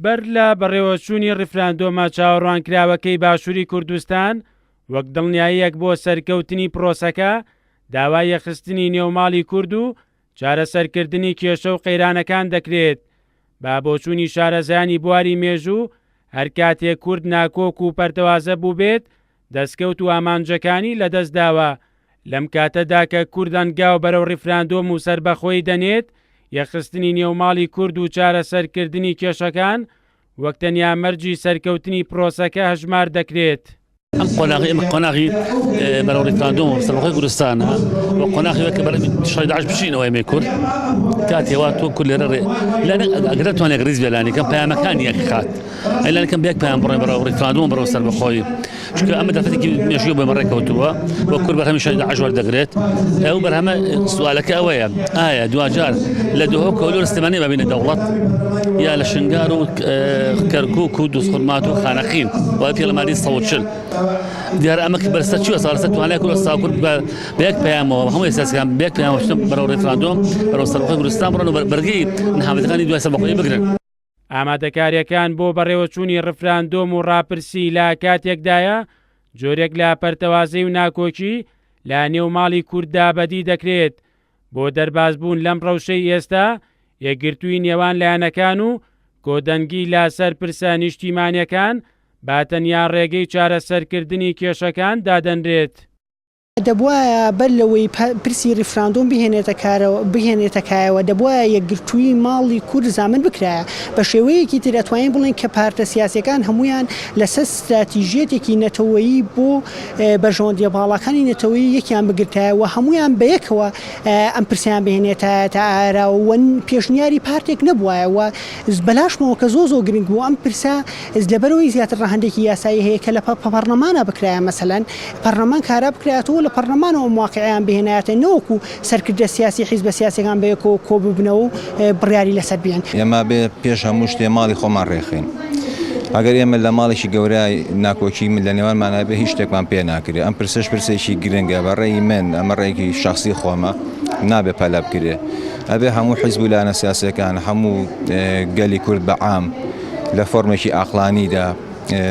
بەر لە بەڕێوەچوونی ڕیفراندۆمە چاوەڕوانکراوەکەی باشووری کوردستان، وەک دڵنیاییەک بۆ سەرکەوتنی پرۆسەکە، داوای یەکخستنی نێو ماڵی کورد و چارەسەرکردنی کێشە و قەیرانەکان دەکرێت. بە بۆچوونی شارەزایانی بواری مێژوو، هەر کاتێک کورد ناکۆک و پەرتەوازە بووبێت، دەستکەوت و ئامانجەکانی لەدەست داوە. لەم کاتەدا کە کورد هەنگاو بەرەو ڕیفراندۆم و سەربەخۆیی دەنێت، یەکخستنی نێو ماڵی کورد و چارەسەرکردنی کێشەکان وەک تەنیا مەرجی سەرکەوتنی پرۆسەکە هەژمار دەکرێت. ئەم قۆناغی ئێمە قۆناغی بەرەو ڕیفراندۆم و سەربەخۆی کوردستانە و قۆناغی وەک بەرەو شەڕی داعش بچینەوە ئێمەی کورد کاتێ وا تۆ کورد لێرە ڕێ ئەگەر نەتوانێت ڕیز بێ لانی کەم پەیامەکان یەک خات ئەی لانی کەم بە یەک پەیام بڕۆین بەرەو ڕیفراندۆم بەرەو سەربەخۆیی چونکە ئەمە دەرفەتێکی مێژووی بۆ ئێمە ڕێکەوتووە و کورد بەرهەمی شەڕی داعش وەردەگرێت ئەو بەرهەمە سوالەکە ئەوەیە ئایا دواجار لە دهۆک هەولێر سلێمانی ببینە دەوڵەت یا لە شنگار و کەرکوک و دوزخورمات و خانەقین و پێڵماری 140 دیارە ئەمە بەرسە چیوە ساڵسە توانای کورد سا کورد بە یەک پەیامەوە هەموو سیاسەکان بە یەک پەیامەوە بچن بەرەو ڕیفراندۆم بەرەو سەربەخۆی کوردستان بڕۆن و بەرگەی نەهامەتەکانی دوای سەربەخۆیی بگرن. ئامادەکارییەکان بۆ بەڕێوەچوونی ڕفراندۆم و ڕاپرسی لە کاتێکدایە، جۆرێک لە پەرتەوازەی و ناکۆکی لە نێو ماڵی کورددا بەدی دەکرێت، بۆ دەربازبوون لەم ڕەوشەی ئێستا، یەکگرتووی نێوان لایەنەکان و کۆدەنگی لە سەر پرسە نیشتیمانیەکان بە تەنیا ڕێگەی چارەسەرکردنی کێشەکان دادەنرێت. دەبوایە بەر لەوەی پرسی ریفراندۆم بهێنێتە کارەوە بهێنێتە کایەوە دەبوایە یەکگرتوویی ماڵی کورد زامن بکرایە. بە شێوەیەکی تر ئەتوانین بڵێین کە پارتە سیاسیەکان هەموویان لەسەر ستراتیژیەتێکی نەتەوەیی بۆ بەرژەوەندیە باڵاکانی نەتەوەیی یەکیان بگرتایە و هەموویان بەیەکەوە ئەم پرسەیان بهێنێتایەتە ئاراوە و پێشنیاری پارتێک نەبوایە و بەلاشمەوە کە زۆر زۆر گرنگ بوو ئەم پرسە لەبەرئەوەی زیاتر ڕەهەندێکی یاسایی هەیە کە لە پەڕلەمانا بکرایە مەسەلەن پەڕلەمان کارا بکرایەتەوە لە پەڕلەمانەوە ئەم واقیعەیان بهێنایەتە نەوەکو سەرکردە سیاسی حیزبە سیاسیەکان بەیەکەوە کۆببنەوە و بڕیاری لەسەر بیەن. ئێمە بێ پێش هەموو شتێ ماڵی خۆمان ڕێکخەین. ئەگەر ئێمە لە ماڵێکی گەورە ناکۆکی لە نێوانمان هەبێ هیچ شتێکمان پێ ناکرێ. ئەم پرسەش پرسێکی گرنگە. بە ڕێی من ئەمە ڕێیەکی شەخسی خۆمە نابێ پەلە بکرێ. ئەبێ هەموو حیزب و لایەنە سیاسیەکان هەموو گەلی کورد بە عام لە فۆرمێکی ئاقلانیدا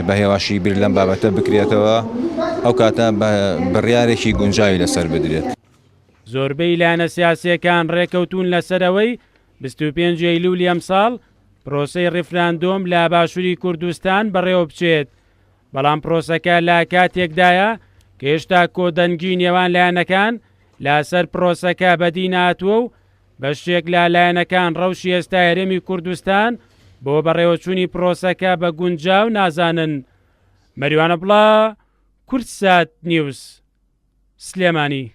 بە هێواشی بیر لەم بابەتە بکرێتەوە ئەو کاتە بە بڕیارێکی گونجاوی لەسەر بدرێت. زۆربەی لایەنە سیاسییەکان ڕێکەوتوون لەسەر ئەوەی 25 ئەیلولی ئەمساڵ پرۆسەی ڕیفراندۆم لە باشوری کوردستان بەڕێوەبچێت، بەڵام پرۆسەکە لە کاتێکدایە کە هێشتا کۆدەنگی نێوان لایەنەکان لەسەر پرۆسەکە بەدی نەهاتووە و بەشێک لە لایەنەکان ڕەوشی ئێستای هەرێمی کوردستان بۆ بەڕێوەچوونی پرۆسەکە بە گونجاو نازانن. مەریوان عەبدوڵا، کوردسات نیوز، سلێمانی.